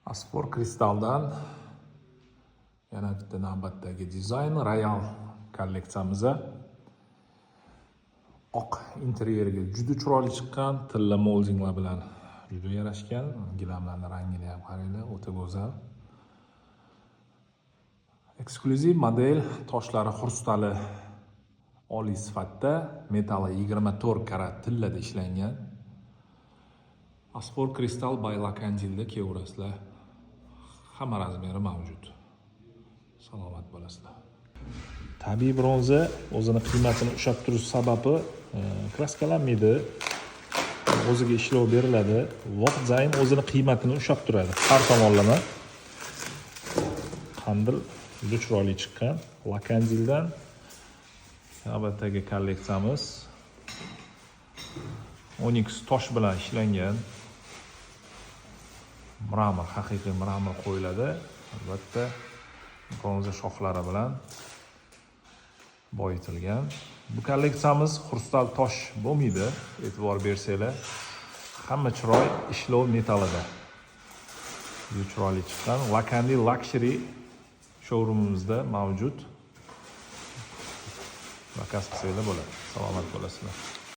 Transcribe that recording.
Asfor Kristaldan yana bitta navbatdagi dizayn, Royal kolleksiyamiz. Oq interyerga juda chiroyli chiqqan, tilla moldinglar bilan juda yarashgan. Gilamlarni rangini ham qaranglar, o'ta go'zal. Eksklyuziv model, toshlari хрусталь, oliy sifatda, metalli 24 karat tillada ishlangan. Asfor Kristal by Lakandilda kelaverasizlar. Hamma razmeri mavjud. Salomat bo'lasizlar. Tabiiy bronza o'zini qiymatini ushlab turish sababi kraskalanmaydi. O'ziga ishlov beriladi. Vaqt zayn o'zini qiymatini ushlab turadi. Har tomonlama. Qandil juda chiroyli chiqqan. Lakandildan navbatdagi kolleksiyamiz oniks tosh bilan ishlangan. Мрамор, haqiqiy мрамор qo'yiladi. Albatta, bronza shoxlari bilan boyitilgan. Bu kolleksiyamiz хрусталь tosh bo'lmaydi, e'tibor bersanglar. Hamma chiroy ishlov metallida. Juda chiroyli chiqqan. Lakandil Luxury showroomimizda mavjud. Zakaz qilsanglar bo'ladi. Salomat bo'lasizlar.